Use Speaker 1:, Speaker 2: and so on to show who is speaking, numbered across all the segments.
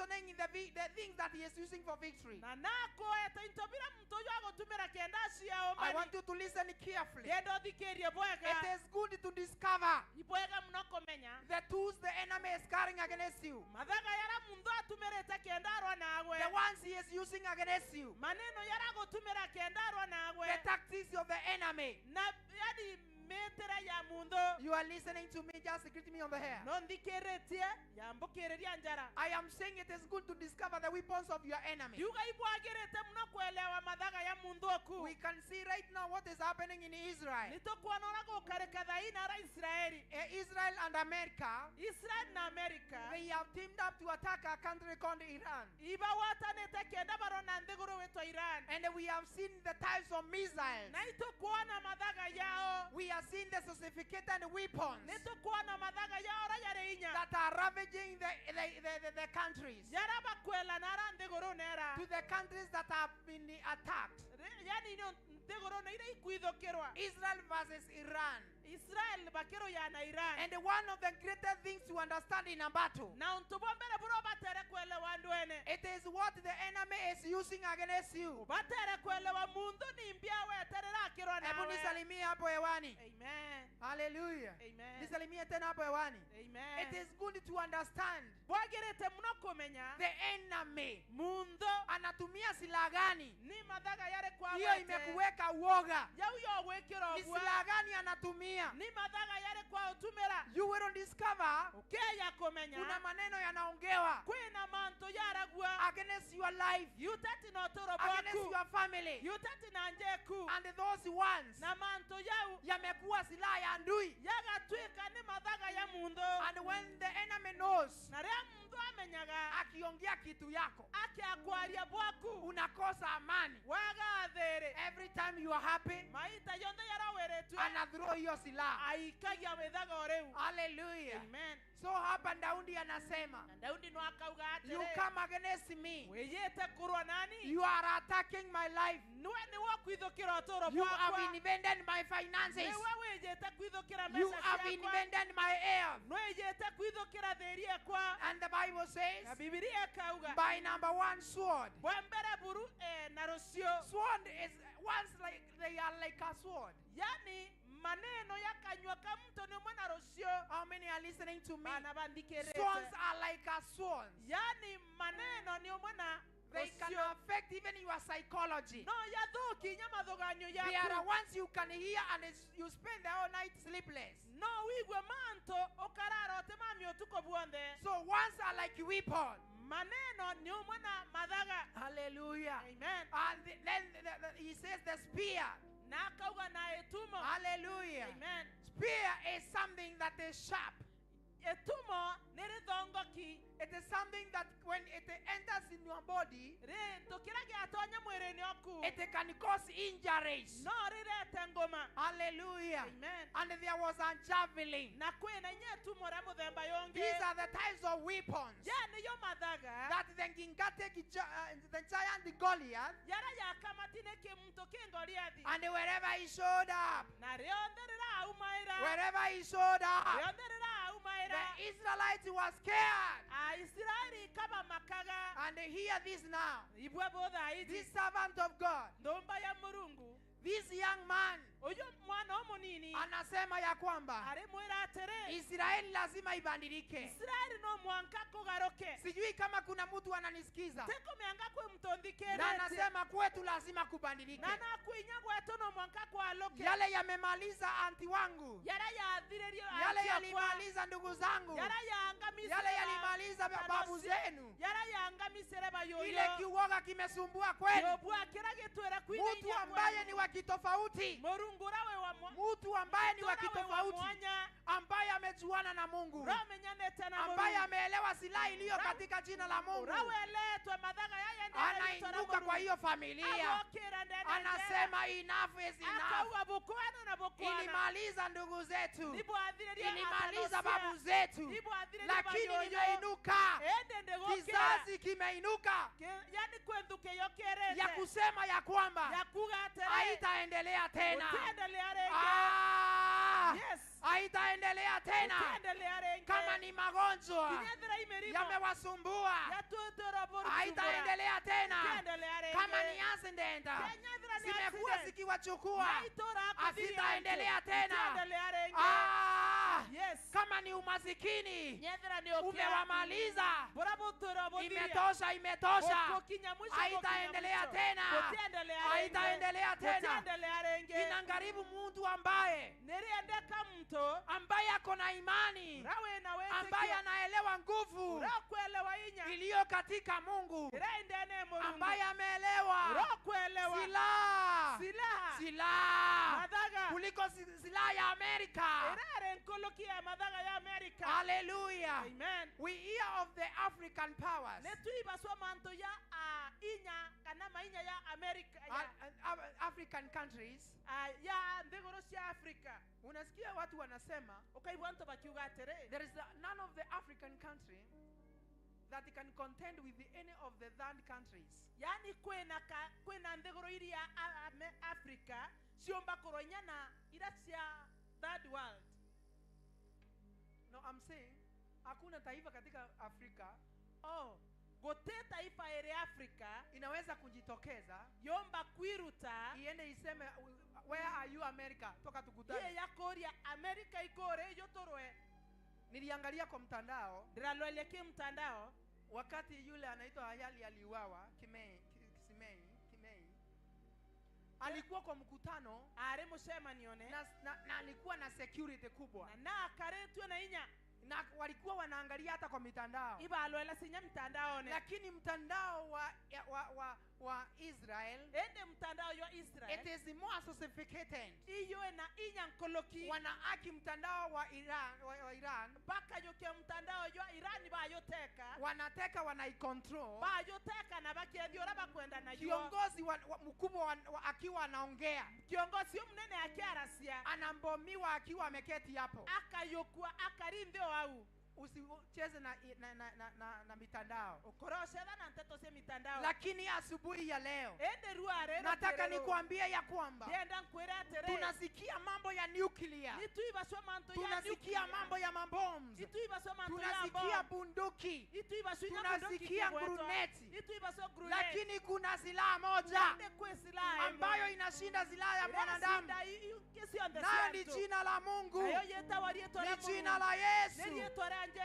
Speaker 1: mentioning the things that he is using for victory.
Speaker 2: Na nakoeta into bila mtu uyu agotumira kenda cia
Speaker 1: I want you to listen carefully.
Speaker 2: Yendo thikirie bwega.
Speaker 1: It is good to discover
Speaker 2: Ibwega muno kumenya
Speaker 1: the tools the enemy is carrying against you.
Speaker 2: Mathaga yara mundu atumirite kenda arwa nawe.
Speaker 1: The ones he is using against you.
Speaker 2: Maneno yara gotumira kenda arwa nawe.
Speaker 1: The tactics of the enemy.
Speaker 2: Na yani metera ya mundu.
Speaker 1: You are listening to me, just greet me on the hair.
Speaker 2: No ndikeretie yambukireria njara.
Speaker 1: I am saying it is good to discover the weapons of your enemy.
Speaker 2: Yuga ibwagirite muno kuelewa mathaga ya mundu oku.
Speaker 1: We can see right now what is happening in Israel.
Speaker 2: Nitokuona ora gukareka thaina ra Israeli.
Speaker 1: Israel and America.
Speaker 2: Israel na America.
Speaker 1: They have teamed up to attack a country called Iran.
Speaker 2: Iba watanete kenda barona nthiguru wetwa Iran.
Speaker 1: And we have seen the types of missiles.
Speaker 2: Na itokuona mathaga yao.
Speaker 1: We have seen the sophisticated weapons
Speaker 2: Nitokuona mathaga yao ra yare inya.
Speaker 1: that are ravaging the countries.
Speaker 2: Yarabakwela nara nthiguru nera.
Speaker 1: To the countries that have been attacked.
Speaker 2: Yani nthiguru ne ire ikuithukirwa.
Speaker 1: Israel versus Iran.
Speaker 2: Israel bakiro ya na Iran.
Speaker 1: And one of the greatest things to understand in a battle,
Speaker 2: Na untu bombere buro batere kuelewa ndwene.
Speaker 1: it is what the enemy is using against you.
Speaker 2: Batere kuelewa mundu ni mbia weterera akirwa
Speaker 1: Hebu
Speaker 2: nawe.
Speaker 1: nisalimie hapo hewani.
Speaker 2: Amen.
Speaker 1: Hallelujah.
Speaker 2: Amen.
Speaker 1: Nisalimie tena hapo hewani.
Speaker 2: Amen.
Speaker 1: It is good to understand
Speaker 2: Bwagirite muno kumenya
Speaker 1: the enemy
Speaker 2: mundu
Speaker 1: anatumia silaha gani.
Speaker 2: ni mathaga yare kwa
Speaker 1: Hiyo imekuweka uoga.
Speaker 2: Yau yo gwikira
Speaker 1: Ni
Speaker 2: ogwa.
Speaker 1: silaha gani anatumia?
Speaker 2: Ni mathaga yare kwa utumira.
Speaker 1: You will discover
Speaker 2: Ukeya kumenya
Speaker 1: kuna maneno yanaongewa
Speaker 2: kwina mantu yaragua
Speaker 1: against your life,
Speaker 2: yutati na utoro
Speaker 1: against
Speaker 2: bwaku
Speaker 1: your family,
Speaker 2: yutati na njeku
Speaker 1: and those ones
Speaker 2: na mantu yau
Speaker 1: yamekuwa silaha ya ndui.
Speaker 2: yagatwika ni mathaga ya mundu.
Speaker 1: And when the enemy knows,
Speaker 2: Na ria mundu amenyaga
Speaker 1: akiongea kitu yako
Speaker 2: akiakwaria bwaku
Speaker 1: unakosa amani.
Speaker 2: wagathere.
Speaker 1: Every time you are happy,
Speaker 2: Maita yonthe yaraweretwe
Speaker 1: anathrow hiyo silaha.
Speaker 2: aikagia wethaga o riu.
Speaker 1: Hallelujah.
Speaker 2: Amen.
Speaker 1: So hapa Daudi anasema,
Speaker 2: Na Daudi no akauga
Speaker 1: you
Speaker 2: atiri,
Speaker 1: come against me,
Speaker 2: wiyite kurwa nani
Speaker 1: you are attacking my life,
Speaker 2: niwe niwe kwithukira uturo
Speaker 1: you have
Speaker 2: bwakwa
Speaker 1: invaded my finances,
Speaker 2: niwe wiyite kwithukira
Speaker 1: you
Speaker 2: mbeca
Speaker 1: have
Speaker 2: ciakwa
Speaker 1: invaded my health.
Speaker 2: nwiyite kwithukira thiri ekwa.
Speaker 1: And the Bible
Speaker 2: Na
Speaker 1: says,
Speaker 2: Bibilia ikauga
Speaker 1: by number one sword.
Speaker 2: bwa mbere buru na rucio.
Speaker 1: Sword is once like they are like a sword.
Speaker 2: Yani maneno ya kanywa ka mtu ni mwana rucio.
Speaker 1: How many are listening to me?
Speaker 2: Bana bandikirite.
Speaker 1: Swords are like a sword.
Speaker 2: Yani maneno ni mwana
Speaker 1: They can
Speaker 2: rucio.
Speaker 1: affect even your psychology.
Speaker 2: No yathuki nya mathuganyo
Speaker 1: They are
Speaker 2: yaku.
Speaker 1: ones you can hear and you spend the whole night sleepless.
Speaker 2: No wigwe manto ukarara utimami utuko buonthe.
Speaker 1: So ones are like weapon.
Speaker 2: Maneno ni mwana mathaga.
Speaker 1: Hallelujah.
Speaker 2: Amen.
Speaker 1: And then he says the spear.
Speaker 2: Na akauga na etumo.
Speaker 1: Hallelujah.
Speaker 2: Amen.
Speaker 1: Spear is something that is sharp.
Speaker 2: Etumo ni rithongoki.
Speaker 1: It is something that when it enters in your body,
Speaker 2: Ri tukira giatonya mwiri-ini waku.
Speaker 1: it can cause injuries.
Speaker 2: No rirete ngoma.
Speaker 1: Hallelujah.
Speaker 2: Amen.
Speaker 1: And there was a javelin.
Speaker 2: Na kwina inya etumo ria muthemba yongi.
Speaker 1: These are the types of weapons
Speaker 2: Ya niyo mathaga.
Speaker 1: that the gigantic, the giant Goliath,
Speaker 2: Yara yakamatine kimuntu ki Goliathi.
Speaker 1: and wherever he showed up,
Speaker 2: Na rionthe riraumaira.
Speaker 1: wherever he showed up,
Speaker 2: Rionthe riraumaira.
Speaker 1: the Israelites were scared.
Speaker 2: Aisiraeli kaba makaga.
Speaker 1: And hear this now.
Speaker 2: Ibwe botha iji.
Speaker 1: This servant of God,
Speaker 2: Ndomba ya Murungu.
Speaker 1: this young man,
Speaker 2: Uyu mwana omunini
Speaker 1: anasema ya kwamba
Speaker 2: arimwira atiri,
Speaker 1: Israeli lazima ibadilike.
Speaker 2: Israeli no mwanka kugaruke.
Speaker 1: Sijui kama kuna mtu ananisikiza
Speaker 2: Tekumianga kwi mtu
Speaker 1: na
Speaker 2: nthikiritie.
Speaker 1: anasema kwetu lazima kubadilike.
Speaker 2: Na nakwinya gwetu no mwanka kwaluke.
Speaker 1: Yale yamemaliza anti wangu,
Speaker 2: Yara yathiririo
Speaker 1: yale
Speaker 2: anti akwa.
Speaker 1: yalimaliza ndugu zangu,
Speaker 2: Yara yaangamisire
Speaker 1: yale yalimaliza babu zenu,
Speaker 2: Yara yaangamisire bayoyo.
Speaker 1: ile kiuoga kimesumbua kwenu.
Speaker 2: Yobwa kira gitwira kwinya
Speaker 1: Mtu ambaye ni wa kitofauti,
Speaker 2: Murungu rawe wa
Speaker 1: mtu ambaye ni wa
Speaker 2: Mtu rawe wa
Speaker 1: kitofauti,
Speaker 2: mwanya.
Speaker 1: ambaye amejuana na Mungu,
Speaker 2: Ramenyanete na
Speaker 1: ambaye
Speaker 2: Murungu.
Speaker 1: ameelewa silaha iliyo katika jina la Mungu,
Speaker 2: Raweletwe mathaga yaya
Speaker 1: anainuka kwa hiyo familia, anasema enough is enough.
Speaker 2: Akauga bukwana na bukwana.
Speaker 1: Ilimaliza ndugu zetu,
Speaker 2: Nibwathiririe
Speaker 1: ilimaliza
Speaker 2: atanosia.
Speaker 1: babu zetu,
Speaker 2: Nibwathiririe
Speaker 1: lakini
Speaker 2: bayoyo.
Speaker 1: nimeinuka.
Speaker 2: Ende ndego
Speaker 1: Kizazi kimeinuka ya kusema ya kwamba haitaendelea tena. Haitaendelea tena. Kama ni magonjwa yamewasumbua, haitaendelea tena. Kama ni accident zimekuwa zikiwachukua, hazitaendelea tena. Kama ni umasikini umewamaliza, imetosha, imetosha. Haitaendelea tena, haitaendelea tena. Inangaribu mtu ambaye ako na imani, ambaye anaelewa nguvu iliyo katika Mungu, ambaye ameelewa silaha silaha kuliko silaha ya Amerika. Hallelujah.
Speaker 2: Amen.
Speaker 1: We hear of the African powers, African countries. Unasikia watu wanasema, there is none of the African country that can contend with any of the third countries.
Speaker 2: Yani kwena nthiguru iria Africa ciomba kuronya na ira cia third world.
Speaker 1: No, I'm saying hakuna taifa katika Afrika,
Speaker 2: oh, gote taifa ere Afrika
Speaker 1: inaweza kujitokeza
Speaker 2: yomba kwiruta
Speaker 1: iende iseme, where are you America, toka tukutane.
Speaker 2: Ye yakoria America ikore yotorwe.
Speaker 1: Niliangalia kwa mtandao,
Speaker 2: ndiralweleke mtandao,
Speaker 1: wakati yule anaitwa Hayali aliuawa, Kimei, alikuwa kwa mkutano
Speaker 2: are mushemanione
Speaker 1: na alikuwa na security kubwa
Speaker 2: na akaretwe na inya,
Speaker 1: na walikuwa wanaangalia hata kwa mitandao
Speaker 2: ibalwela sinya mtandaone.
Speaker 1: Lakini mtandao wa Israel,
Speaker 2: ende mtandao wa Israel,
Speaker 1: it is more sophisticated.
Speaker 2: Iyo na inya nkoloki
Speaker 1: wanaaki mtandao wa Iran, wa Iran
Speaker 2: baka yoke mtandao wa Iran bayoteka,
Speaker 1: wanateka, wanaicontrol
Speaker 2: bayoteka na bakiethiora bakwenda na yo.
Speaker 1: Kiongozi mkubwa akiwa anaongea,
Speaker 2: kiongozi mnene akiarasia,
Speaker 1: anambomiwa akiwa ameketi hapo,
Speaker 2: akayokwa akarindhio au.
Speaker 1: Usicheze na mitandao.
Speaker 2: Ukorosheza na nteto si mitandao.
Speaker 1: Lakini asubuhi ya leo nataka nikuambie ya kwamba tunasikia mambo ya nuclear, tunasikia mambo ya mabombs, tunasikia bunduki, tunasikia gruneti, lakini kuna silaha moja ambayo inashinda silaha ya mwanadamu, na ni jina la Mungu, ni jina la Yesu.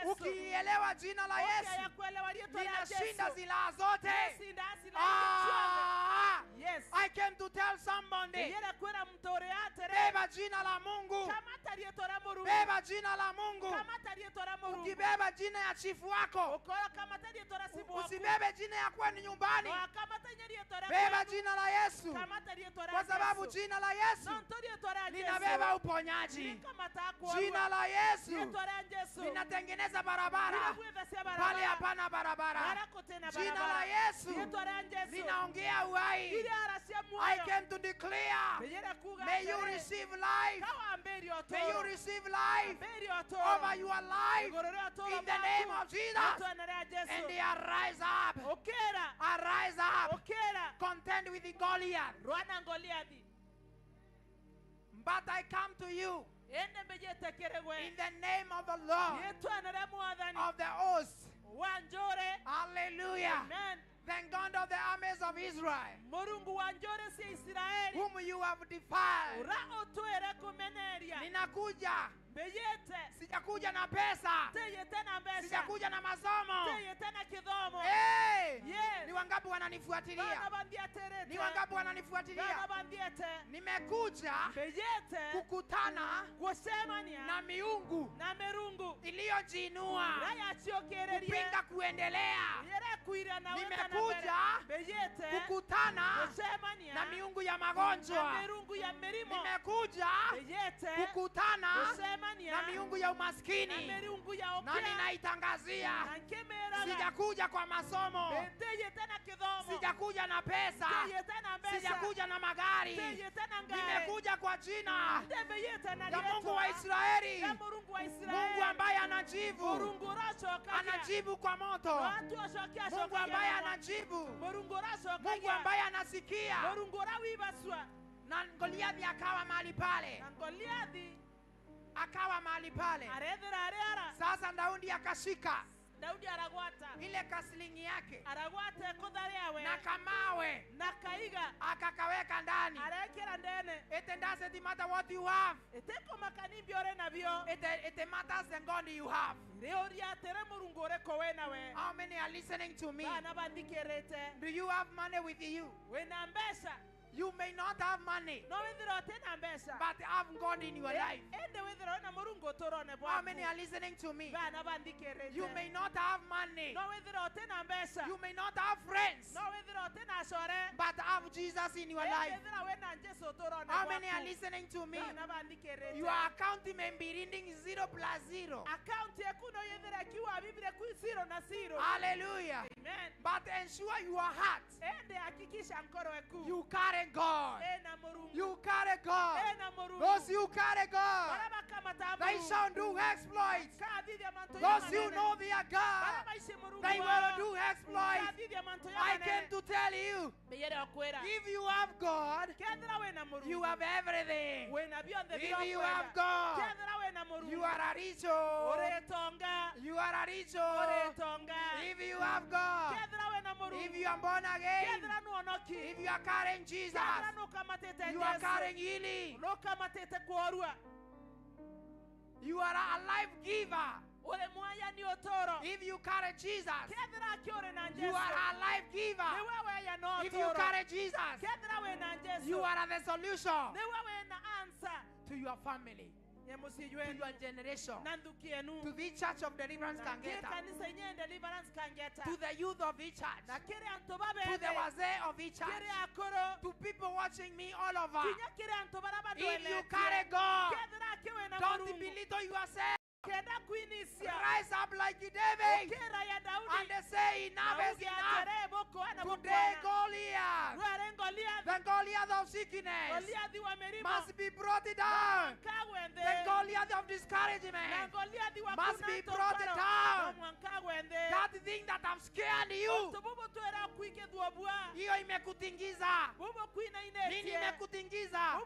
Speaker 1: Ukielewa jina la Yesu, linashinda silaha zote.
Speaker 2: Yes.
Speaker 1: I came to tell somebody, beba jina la Mungu, beba jina la Mungu. Ukibeba jina ya chifu wako, usibebe jina ya kwenu nyumbani, beba jina la Yesu, kwa sababu jina la Yesu linabeba uponyaji. Jina la Yesu linatengeneza barabara pale hapana barabara. Jina la Yesu linaongea uhai. I came to declare, may you receive life, may you receive life over your life in the name of Jesus. And they arise up, arise up, contend with the Goliath. But I come to you in the name of the Lord of the hosts. Hallelujah.
Speaker 2: Amen.
Speaker 1: The God of the armies of Israel, whom you have defiled. Ninakuja. Sijakuja na pesa, sijakuja na masomo. Hey!
Speaker 2: Yes.
Speaker 1: Ni wangapi wananifuatilia? Ni wangapi wananifuatilia? Nimekuja kukutana na miungu iliyojiinua kupinga kuendelea. Nimekuja kukutana na miungu ya magonjwa. Nimekuja kukutana na miungu ya umaskini, na ninaitangazia, sijakuja kwa masomo, Sijakuja na pesa. Sijakuja na magari. Nimekuja kwa jina ya Mungu wa Israeli. Mungu ambaye anajibu. Anajibu kwa moto. Mungu ambaye anajibu. Mungu ambaye anasikia. Na Goliathi akawa mahali pale. Akawa mahali pale. Sasa Daudi akashika
Speaker 2: Daudi aragwata
Speaker 1: ile kaslingi yake
Speaker 2: aragwata kothareawe
Speaker 1: na kamawe
Speaker 2: na kaiga
Speaker 1: akakaweka ndani
Speaker 2: arekera ndene.
Speaker 1: It doesn't matter what you have.
Speaker 2: Eteko makanimbi ore nabio.
Speaker 1: It matters the God you have. How many are listening to me? Do you have money with you? You may not have money, but have God in your life. How many are listening to me? You may not have money. You may not have friends, but have Jesus in your life. How many are listening to me? Your account may be reading 0 + 0. Hallelujah.
Speaker 2: Amen.
Speaker 1: But ensure your heart. You carry God. You carry God. Those who carry God, they shall do exploits. Those who know their God, they will do exploits. I came to tell you, if you have God, you have everything. If you have God, you are a rich. You are a rich. If you have God, if you are born again, if you are carrying Jesus, you are carrying healing. You are a life giver. If you carry Jesus, you are a life giver. If you carry Jesus, you are the solution to your family, to your generation, to the Church of Deliverance Kangeta, to the youth of the church, to the wazee of the church, to people watching me all over. If you carry God, don't belittle yourself. Rise up like David and they say, enough is enough. Today Goliath, the Goliath of sickness must be brought down. The Goliath of discouragement must be brought down. That thing that have scared you, hiyo imekutingiza. Nini imekutingiza?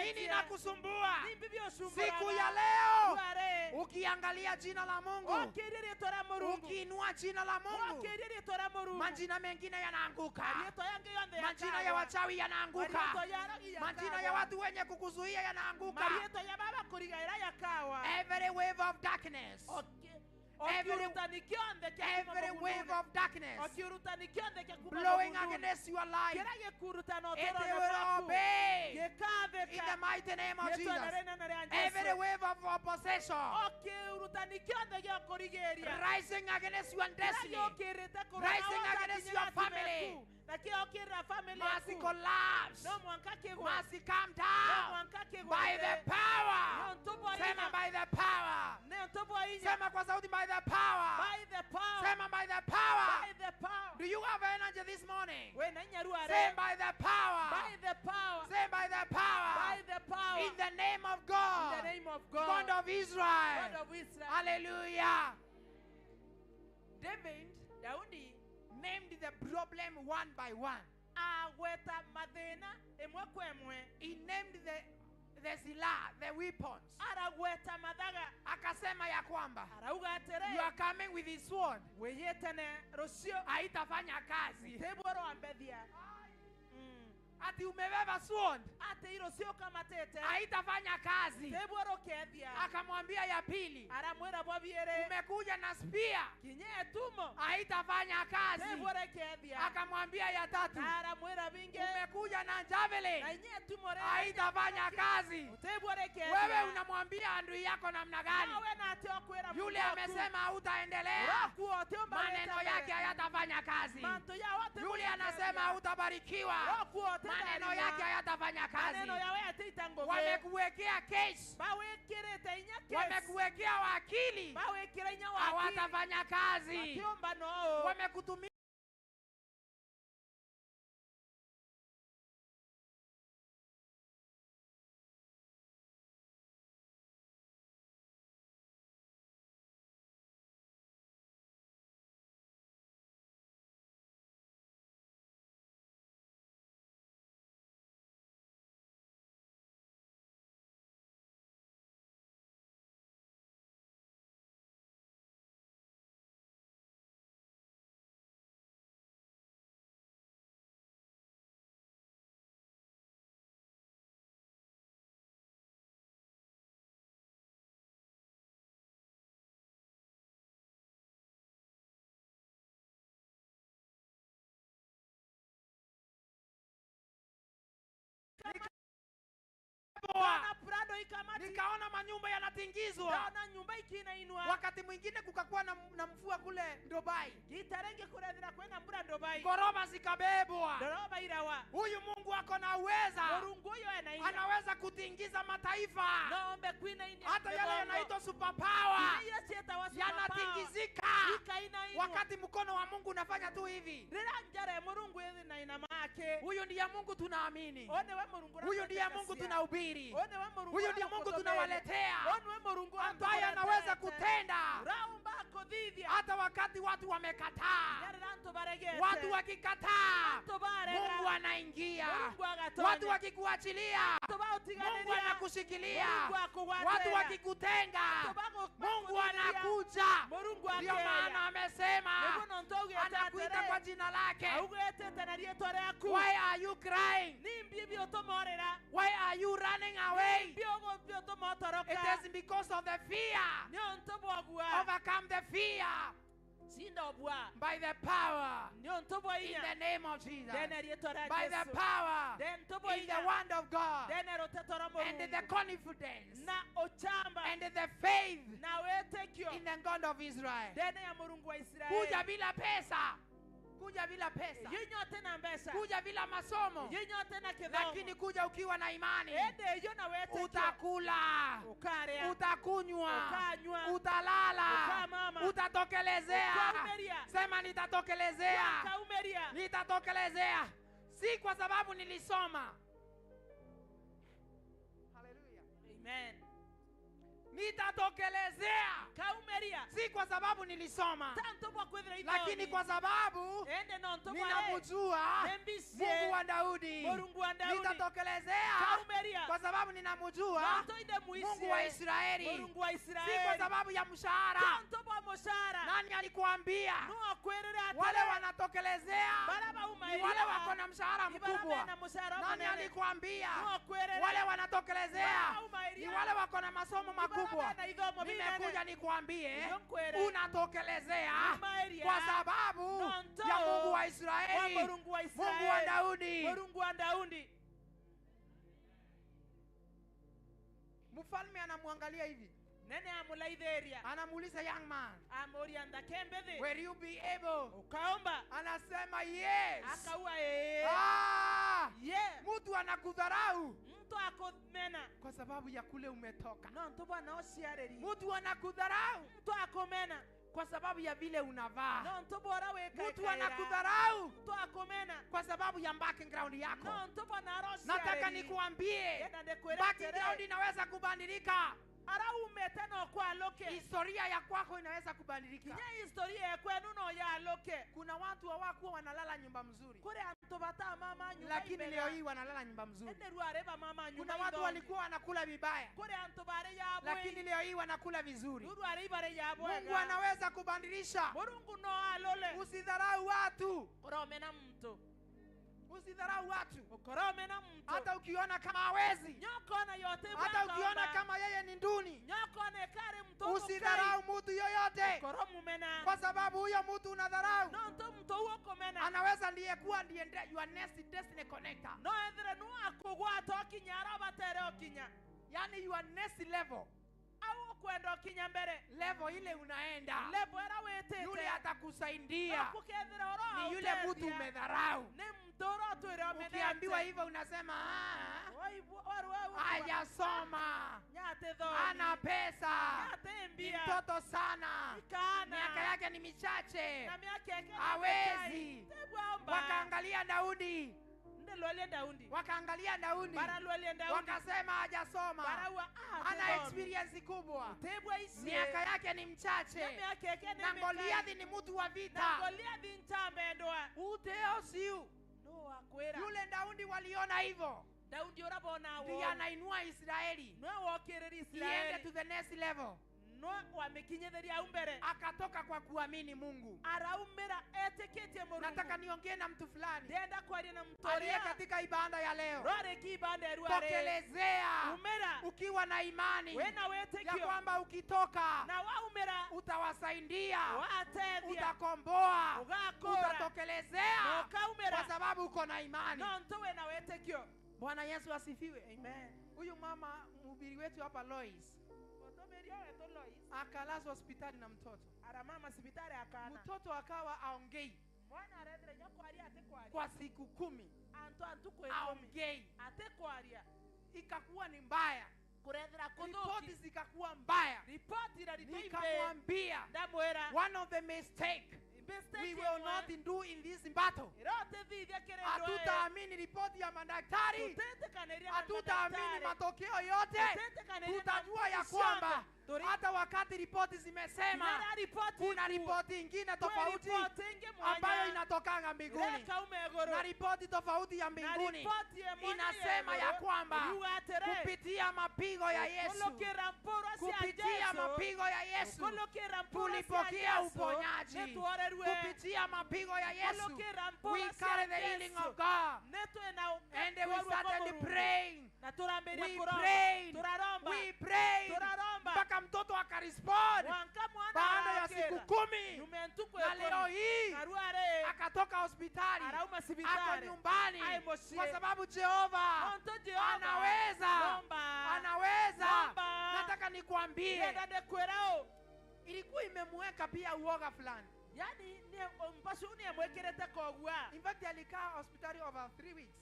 Speaker 1: Nini inakusumbua? Siku ya leo, ukiangalia jina la Mungu, ukiinua jina la Mungu, majina mengine yanaanguka. Majina ya wachawi yanaanguka. Majina ya watu wenye kukuzuia yanaanguka. Every wave of darkness, every wave of darkness blowing against your life, it will obey in the mighty name of Jesus. Every wave of opposition rising against your destiny, rising against your family, must collapse, must come down by the power. Sema by the power. Sema kwa sauti, by the power.
Speaker 2: By the power.
Speaker 1: Sema by the power.
Speaker 2: By the power.
Speaker 1: Do you have energy this morning? Say by the power.
Speaker 2: By the power.
Speaker 1: Say by the power.
Speaker 2: By the power.
Speaker 1: In the name of God.
Speaker 2: In the name of God.
Speaker 1: God of Israel.
Speaker 2: God of Israel.
Speaker 1: Hallelujah. David, Daudi named the problem one by one. He named the silaha, the weapons. Akasema ya kwamba you are coming with his sword, haitafanya kazi. Ati umebeba sword, haitafanya kazi. Akamwambia ya pili, umekuja na spear, haitafanya kazi. Akamwambia ya tatu, umekuja na javelin, haitafanya kazi. Wewe unamwambia adui yako namna gani? Yule amesema hautaendelea, maneno yake hayatafanya kazi. Yule anasema hautabarikiwa, maneno yake hayatafanya kazi. Wamekuwekea case, wamekuwekea wakili, hawatafanya kazi. Wamekutumia Nikaona manyumba yanatingizwa. Wakati mwingine kukakuwa na mvua kule Dubai, gorofa zikabebwa. Huyu Mungu ako na uweza, anaweza kutingiza mataifa. Hata yale yanaitwa superpower yanatingizika wakati mkono wa Mungu unafanya tu hivi. Huyu ndiye Mungu tunaamini, huyu ndiye Mungu tunahubiri, huyu ndiye Mungu tunawaletea, ambaye anaweza kutenda hata wakati watu wamekataa. Watu wakikataa, Mungu anaingia. Watu wakikuachilia, Mungu anakushikilia. Watu wakikutenga, Mungu anakuja. Ndio maana amesema anakuita kwa jina lake. Why are you crying? Why are you running away? It is because of the fear. Overcome the fear by the power in the name of Jesus. By the power in the word of God, and in the confidence and in the faith in the God of Israel. Kuja bila pesa, kuja bila pesa, kuja bila masomo, lakini kuja ukiwa na imani. Utakula, utakunywa, utalala, utatokelezea. Sema nitatokelezea, nitatokelezea. Si kwa sababu nilisoma. Hallelujah.
Speaker 2: Amen.
Speaker 1: Nitatokelezea si kwa sababu nilisoma, lakini kwa sababu ninamjua Mungu wa Daudi. Nitatokelezea kwa sababu ninamjua Mungu wa Israeli, si kwa sababu ya mshahara. Nani alikuambia wale wanatokelezea ni wale wako na mshahara mkubwa? Nani alikuambia wale wanatokelezea ni wale wako na masomo makubwa? Nimekuja nikuambie unatokelezea kwa sababu ya Mungu wa Israeli, Mungu wa Daudi. Mfalme anamwangalia hivi, anamuuliza young man, will you be able? Anasema yes. Mtu anakudharau kwa sababu ya kule umetoka. Mtu anakudharau kwa sababu ya vile unavaa. Mtu anakudharau kwa sababu ya background yako. Nataka nikuambie, background inaweza kubadilika. Historia ya kwako inaweza kubadilika. Kuna watu hawakuwa wanalala nyumba mzuri, lakini leo hii wanalala nyumba mzuri. Kuna watu walikuwa wanakula vibaya, lakini leo hii wanakula vizuri. Mungu anaweza kubadilisha. Usidharau watu. Usidharau watu. Hata ukiona kama hawezi, hata ukiona kama yeye ni nduni, usidharau mtu yoyote, kwa sababu huyo mtu unadharau anaweza ndiye kuwa ndiye your next destiny connector. Yani your next level, level ile unaenda, yule atakusaidia ni yule mtu umedharau. Ukiambiwa hivyo unasema hajasoma, ana pesa, ni mtoto sana, miaka yake ni michache, hawezi. Wakaangalia Daudi, wakaangalia Daudi, wakasema hajasoma, ana experience kubwa, miaka yake ni mchache, na Goliathi ni mtu wa vita. Uteosiu yule Daudi waliona hivyo, ndiye anainua Israeli iende to the next level. Akatoka kwa kuamini Mungu. Nataka niongee na mtu fulani aliye katika ibada ya leo. Tokelezea ukiwa na imani ya kwamba ukitoka utawasaidia, utakomboa, utatokelezea kwa sababu uko na imani. Bwana Yesu asifiwe.
Speaker 2: Amen.
Speaker 1: Huyu mama mhubiri wetu hapa Lois akalazwa hospitali na mtoto. Mtoto akawa aongei kwa siku 10. Aongei. Ikakuwa ni mbaya. Ripoti zikakuwa mbaya. Nikamwambia, one of the mistake we will not do in this battle. Hatutaamini ripoti ya madaktari. Hatutaamini matokeo yote. Tutajua ya kwamba hata wakati ripoti zimesema, kuna ripoti ingine tofauti ambayo inatokanga mbinguni. Na ripoti tofauti ya mbinguni inasema ya kwamba kupitia mapigo ya Yesu, kupitia mapigo ya Yesu tulipokea uponyaji. Kupitia mapigo ya Yesu we carry the healing of God. And we started praying. We prayed. We prayed. Mpaka mtoto akarespond baada ya siku 10. Na leo hii akatoka hospitali, ako nyumbani, kwa sababu Jehova anaweza. Anaweza. Nataka nikwambie, ilikuwa imemweka pia uoga fulani.
Speaker 2: Yani ni kogwa.
Speaker 1: In fact alikaa hospitali over 3 weeks.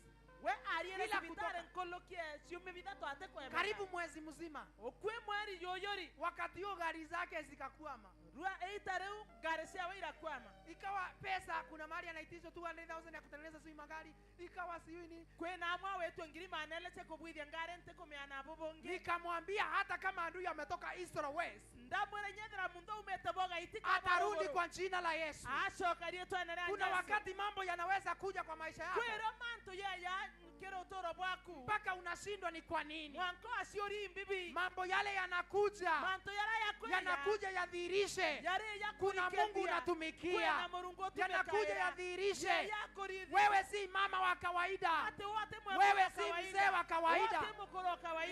Speaker 2: We ariere hospitali nkolokie siume vitatu ate kwa
Speaker 1: karibu mwezi mzima.
Speaker 2: Okwe mweri yoyori.
Speaker 1: Wakati huo gari zake zikakwama.
Speaker 2: Rua eitareu gari cia irakwama.
Speaker 1: Ikawa pesa, kuna mali anaitishwa 200,000 ya kutengeneza sio magari, ikawa sijui ni
Speaker 2: kwena amwa wetu ngiri manele che kubwithia ngare nte kumeana bobonge.
Speaker 1: Nikamwambia hata kama adui ametoka east or west,
Speaker 2: ndamwere nyethera mundu umete boga itika
Speaker 1: atarudi kwa jina la Yesu.
Speaker 2: Ashoka rietu anara.
Speaker 1: Kuna wakati mambo yanaweza kuja kwa maisha yako.
Speaker 2: Kwero manto ya kero toro bwaku
Speaker 1: mpaka unashindwa ni kwa nini.
Speaker 2: Mwanko asiori mbibi.
Speaker 1: Mambo yale yanakuja.
Speaker 2: Manto yale yakuja.
Speaker 1: Yanakuja yadhihirishe. Kuna Mungu unatumikia. Yanakuja yadhihirishe. Wewe si mama wa kawaida. Wewe si mzee wa kawaida.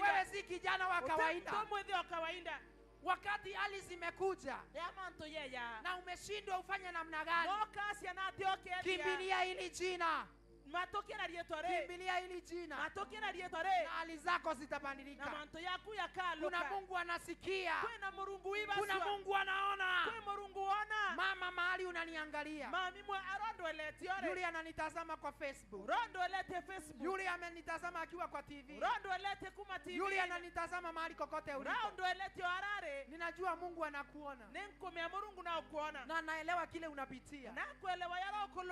Speaker 1: Wewe si kijana wa kawaida. Wakati hali zimekuja na umeshindwa ufanye namna gani, kimbilia hili jina. Kimbilia hili jina. Na hali zako zitabadilika. Kuna Mungu anasikia. Kuna Mungu anaona. Mama mahali unaniangalia, yule ananitazama kwa Facebook, yule amenitazama akiwa kwa TV, yule ananitazama mahali kokote ulipo, ninajua Mungu anakuona na anaelewa kile unapitia.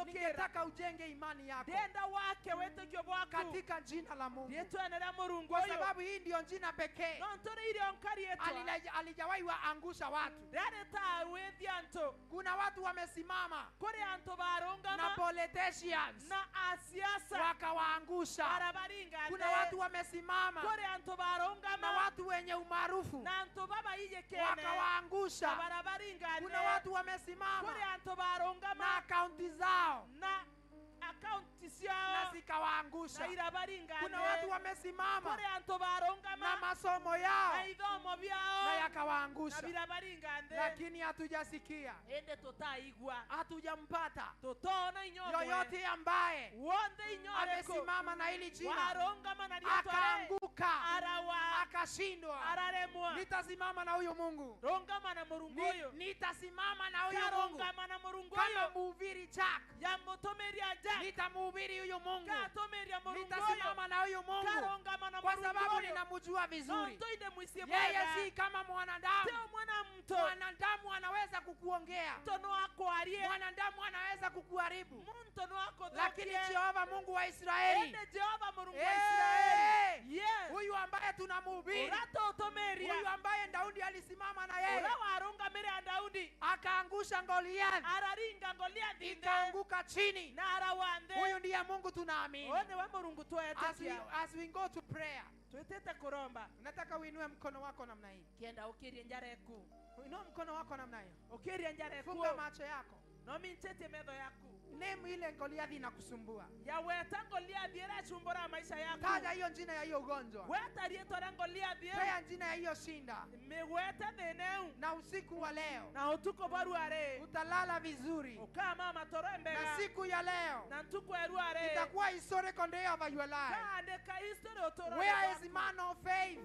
Speaker 1: Ningetaka ujenge imani yako katika jina la Mungu, kwa sababu hii ndio jina pekee alijawahi waangusha watu. Kuna watu wamesimama na politicians wakawaangusha. Kuna watu wamesimama na watu wenye umaarufu wakawaangusha. Kuna watu wamesimama na akaunti zao na zikawaangusha. Kuna watu wamesimama na masomo yao na yakawaangusha. Lakini hatujasikia, hatujampata yoyote ambaye amesimama na hili jina akaanguka, akashindwa. Nitasimama na huyo Mungu. Nitasimama na huyo Mungu kama mhubiri Jack. Nitamhubiri huyo Mungu. Nitasimama na huyo Mungu kwa sababu ninamjua vizuri. Yeye si kama mwanadamu. Mwanadamu anaweza kukuongea, mwanadamu anaweza kukuharibu, lakini Jehova Mungu wa Israeli, huyu ambaye tunamhubiri, huyu ambaye Daudi alisimama na yeye akaangusha Goliath, ikaanguka chini, huyu ndiye Mungu tunaamini. As we go to prayer, nataka uinue mkono wako namna hii. Inua mkono wako namna hiyo. Funga macho yako. Name ile ile Goliathi inakusumbua.
Speaker 2: Ya weta Goliathi irachumbura maisha yako.
Speaker 1: Taja hiyo jina ya hiyo ugonjwa.
Speaker 2: Weta rĩtwa rĩa Goliathi.
Speaker 1: Taja jina ya hiyo shinda.
Speaker 2: Mĩgwete thĩna ĩu.
Speaker 1: Na usiku wa leo
Speaker 2: na utuko baruare
Speaker 1: utalala vizuri.
Speaker 2: Ukama matoro mbega.
Speaker 1: Na siku ya leo
Speaker 2: na ntuku eruare
Speaker 1: itakuwa historical day of your life.
Speaker 2: Kaandika history utoro.
Speaker 1: Where is man of faith?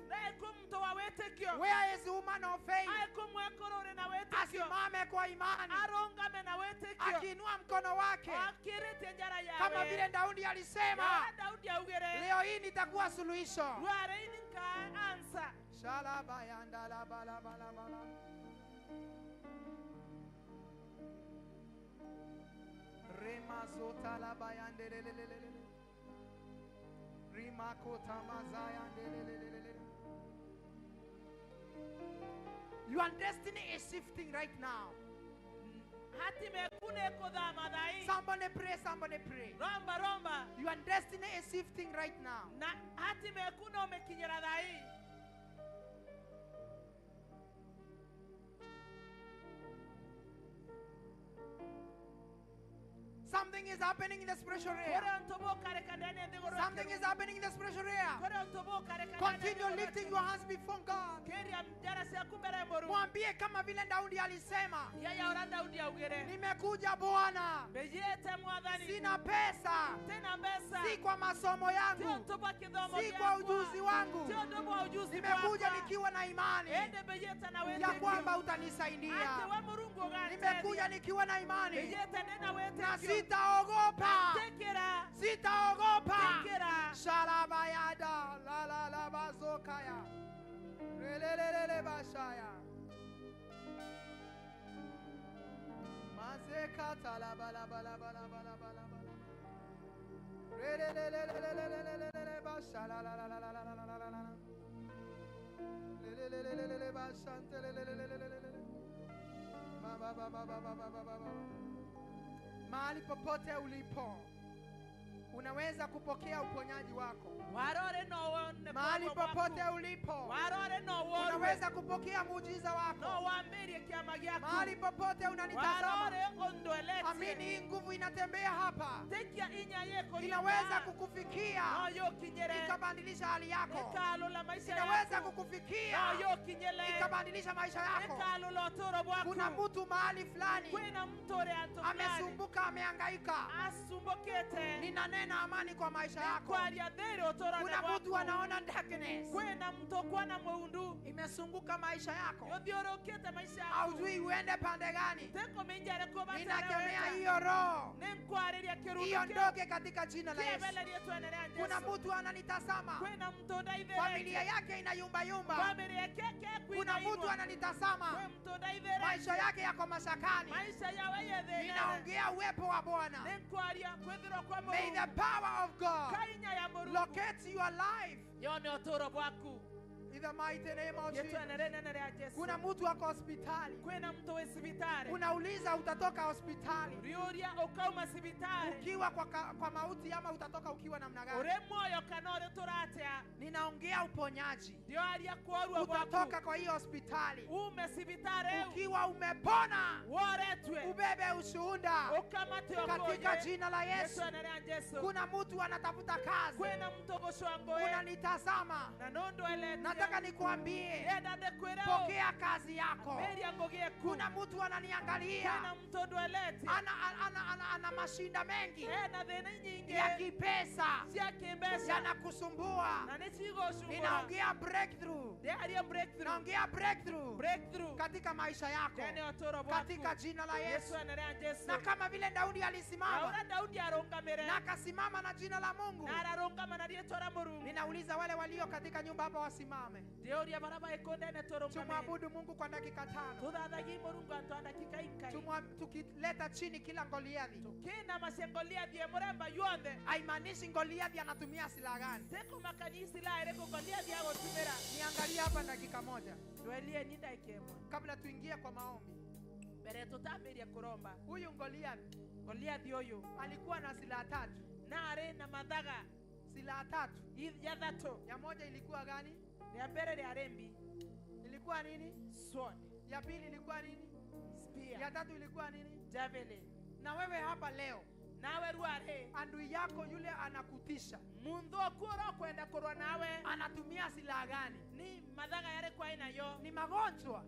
Speaker 2: Where
Speaker 1: is woman of faith? Asimame kwa imani. Akiinua mkono wake. Kama vile Daudi alisema, leo hii nitakuwa suluhisho. Shalabayanda la bala bala bala. Remazota la bayande le le le le le. Rimakota mazayande le le le le. Your destiny is shifting right now. Somebody pray, somebody pray.
Speaker 2: Romba, romba.
Speaker 1: Your destiny is shifting right now. Something is happening in the spiritual realm. Something is happening in the spiritual realm. Continue lifting your hands before God. Mwambie kama vile Daudi alisema, nimekuja Bwana, sina pesa, si kwa masomo yangu, si kwa ujuzi wangu, nimekuja nikiwa na imani ya kwamba utanisaidia. Nimekuja nikiwa na imani na sitaogopa, sitaogopa. Shalabayada la la la bazokaya relelele bashaya mazekata la bala bala bala bala bala bala relelelelelelelele bashala la la la la la la la la lelelelelele bashante lelelelelelele ba ba ba ba ba ba ba ba. Mahali popote ulipo unaweza kupokea uponyaji wako. Mahali popote ulipo unaweza kupokea muujiza wako. Mahali popote unanitazama, amini hii nguvu inatembea hapa, inaweza kukufikia ikabadilisha hali yako. Inaweza kukufikia ikabadilisha maisha yako. Kuna mtu mahali fulani amesumbuka, amehangaika. Ninanena amani kwa maisha yako. Kuna mtu anaona darkness imesunguka maisha yako, haujui uende pande gani. Ninakemea hiyo roho iondoke katika jina la Yesu. Kuna mtu ananitazama, familia yake inayumba yumba. Kuna mtu ananitazama, maisha yake yako mashakani. Ninaongea uwepo wa Bwana. May the power of God locate your life in the mighty name of Jesus. Kuna mtu ako hospitali, unauliza utatoka hospitali ukiwa kwa mauti ama utatoka ukiwa namna gani? Ninaongea uponyaji. Utatoka kwa hiyo hospitali ukiwa umepona, ubebe ushuhuda katika jina la Yesu. Kuna mtu anatafuta kazi, unanitazama, nataka nikuambie, pokea kazi yako. Kuna mtu ananiangalia, ana mashinda mengi ya kipesa yanakusumbua. Ninaongea breakthrough, naongea breakthrough katika maisha yako katika jina la Yesu. Na kama vile Daudi alisimama na akasimama na jina la Mungu, ninauliza wale walio katika nyumba hapa wasimame. Tumwabudu Mungu kwa dakika 5. Tukileta chini kila Goliathi. Haimaanishi Goliathi anatumia silaha gani. Niangalie hapa dakika 1 kabla tuingie kwa maombi. Huyu Goliathi alikuwa na silaha 3. Silaha 3. Ya moja ilikuwa gani? Ilikuwa nini?
Speaker 2: Sword.
Speaker 1: Ya pili ilikuwa nini?
Speaker 2: Spear.
Speaker 1: Ya tatu ilikuwa nini?
Speaker 2: Javelin.
Speaker 1: Na wewe hapa leo, Adui yako yule anakutisha. Anatumia silaha gani? Ni magonjwa?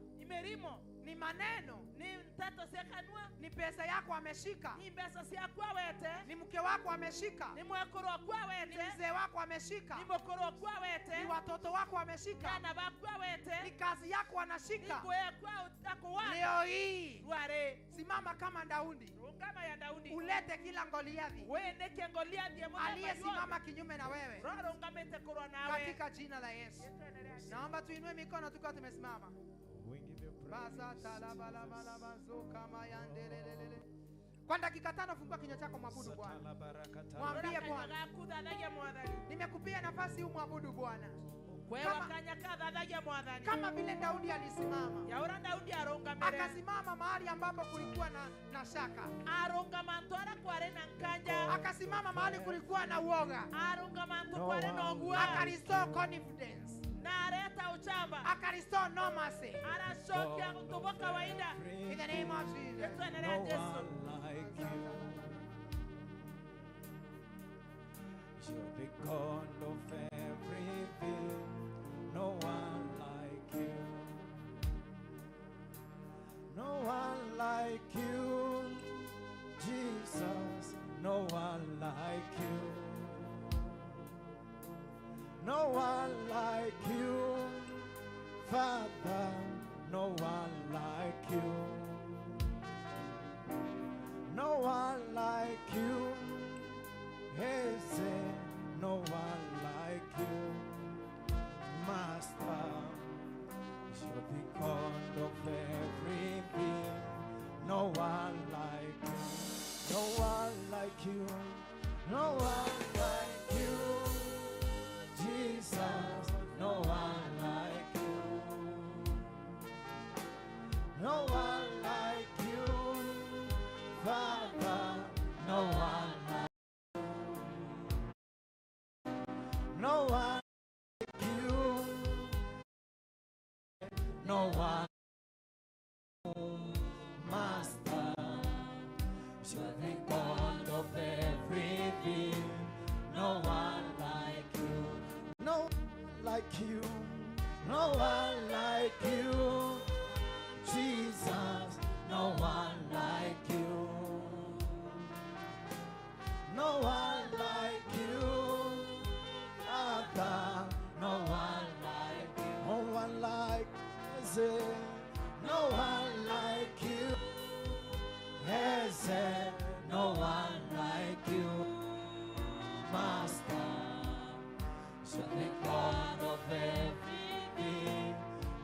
Speaker 1: Ni maneno? Ni pesa yako ameshika? Ni mke wako ameshika? Ni mzee wako ameshika? Ni watoto wako ameshika? Ni kazi yako anashika? Leo hii simama kama Daudi, ulete kila Goliathi aliyesimama kinyume na wewe katika jina la Yesu. Naomba tuinue mikono tukiwa tumesimama. Kwa dakika 5 fungua kinywa chako, mwabudu Bwana. Mwambie Bwana, nimekupia nafasi umwabudu Bwana. Kama vile Daudi alisimama, akasimama mahali ambapo kulikuwa na shaka, akasimama mahali kulikuwa na uoga, akarestore confidence, akarestore normalcy. In the name of Jesus.
Speaker 3: No one like you. You're the God of everything. No one like you. No one like you, Jesus. No one like you. No one like you, Father. No one like you. No one like you, Eze. No one like you, Master. You're the God of everything. No one like you. No one like you. No one like you, Jesus. No one like you. No one like you, Father. No one like you. No one like you. No one, Master. You're the God of everything. No one like you. No one like you. No one like you, Jesus. No one like you. No one like you, Father. No one like you. No one like Eze. No one like you, Eze. No one like you, Master. You're the God of everything.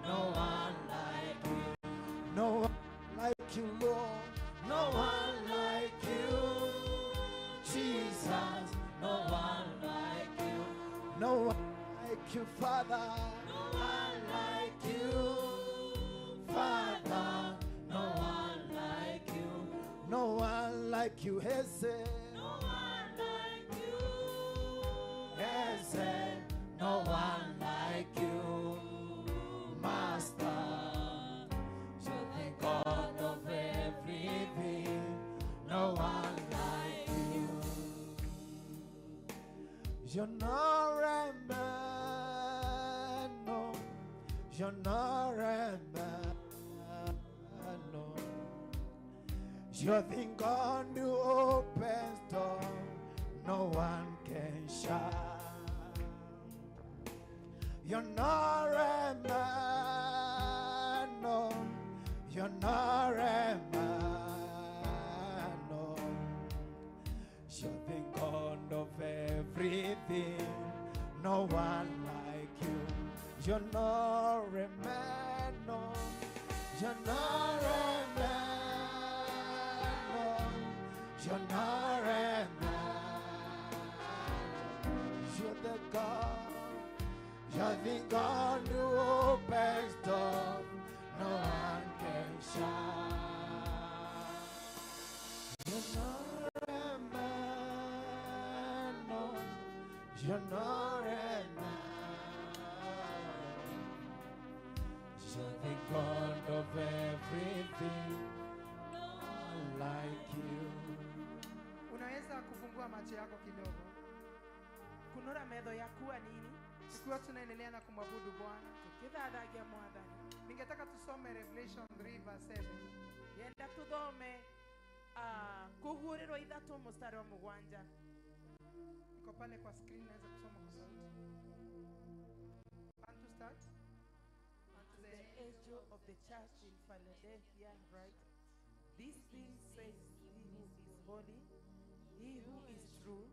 Speaker 3: No one like you. No one like you, Lord. No one like you, Jesus. No one like you. No one like you, Father. No one like you, Father. No one like you. No one like you, Eze. No one like you, Eze. No one like you, Master. You're the God of everything. No one like you. You're not a man, no. You're not a man, no. You're the God who opens door no one can shut. You're not a man, no. You're not a man, no. You're the God of everything. No one like you. You're not a man, no. You're not a man, no. You're not a man. You're the God. You're the God who opens doors no one can shut. You're not a man, no. You're not a man. You're the God of everything. No one like you.
Speaker 1: Unaweza kufungua
Speaker 4: macho yako kidogo.
Speaker 2: Kunora metho yaku anini.
Speaker 4: Tukiwa tunaendelea na kumwabudu Bwana,
Speaker 2: tukithathagia Mwathani.
Speaker 4: Ningetaka tusome Revelation 3 verse 7.
Speaker 2: Yenda tuthome kugurirwo 3 mstari wa 7.
Speaker 4: Iko pale kwa screen, naweza kusoma kwa sauti. Want to start?
Speaker 2: To the angel of the church in Philadelphia write, this thing says he who is holy, he who is true,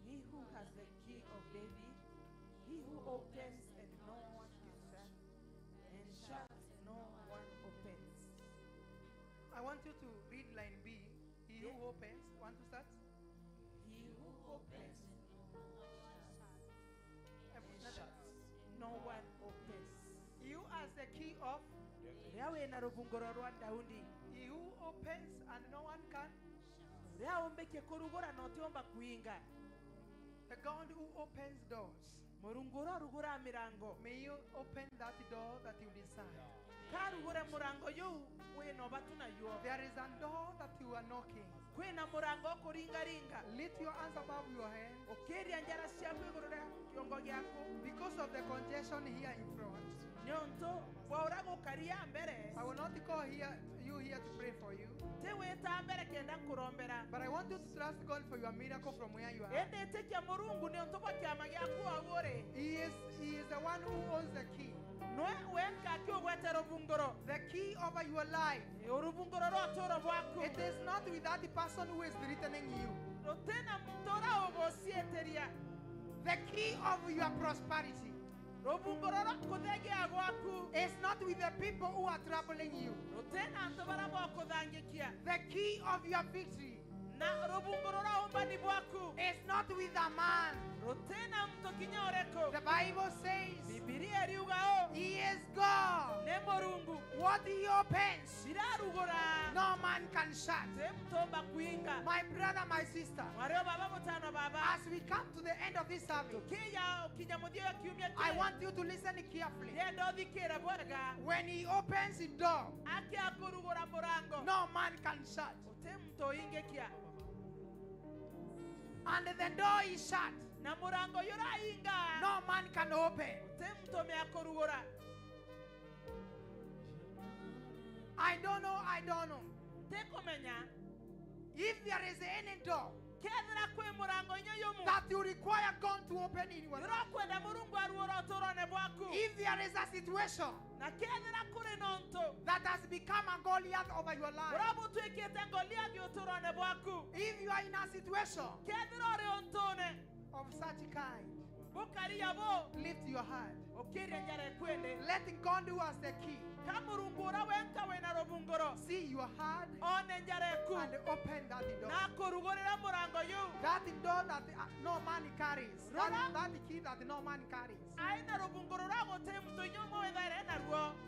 Speaker 2: he who has the key of David, he who opens and no one can shut, and shuts no one opens.
Speaker 4: I want you to read line B. He who opens. Want to start?
Speaker 2: He who opens and shuts, no one opens.
Speaker 4: You as the key of He who opens and no one can. The God who opens doors. May you open that door that you desire. There is a door that you are knocking. Lift your hands above your head. Because of the congestion here in front, I will not call you here to pray for you. But I want you to trust God for your miracle from where you are. He is the one who owns the key. The key over your life. It is not with that person who is threatening you. The key of your prosperity is not with the people who are troubling you. The key of your victory is not with a man. The Bible says he is God. What he opens, no man can shut. My brother, my sister, as we come to the end of this service, I want you to listen carefully. When he opens the door, no man can shut. And the door is shut, no man can open. I don't know. If there is any door that you require God to open in your life, if there is a situation that has become a Goliath over your life, if you are in a situation of such kind, lift your hand. Let God do as the key. See your heart and open that door. That door that no man carries. That key that no man carries.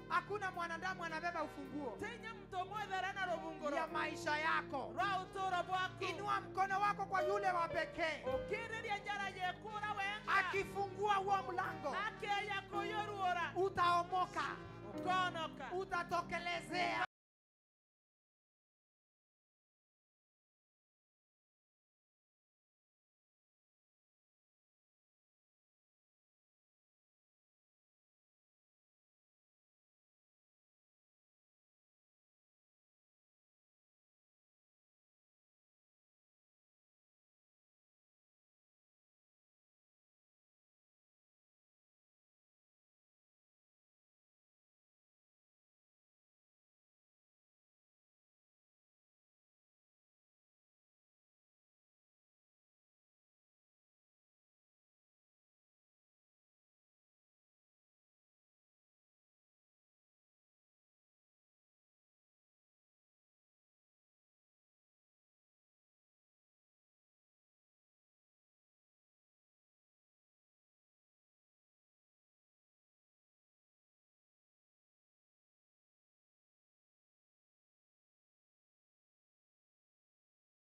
Speaker 4: Hakuna mwanadamu anabeba ufunguo ya maisha yako. Inua mkono wako kwa yule wa pekee. Akifungua huo mlango, utaomoka, utatokelezea.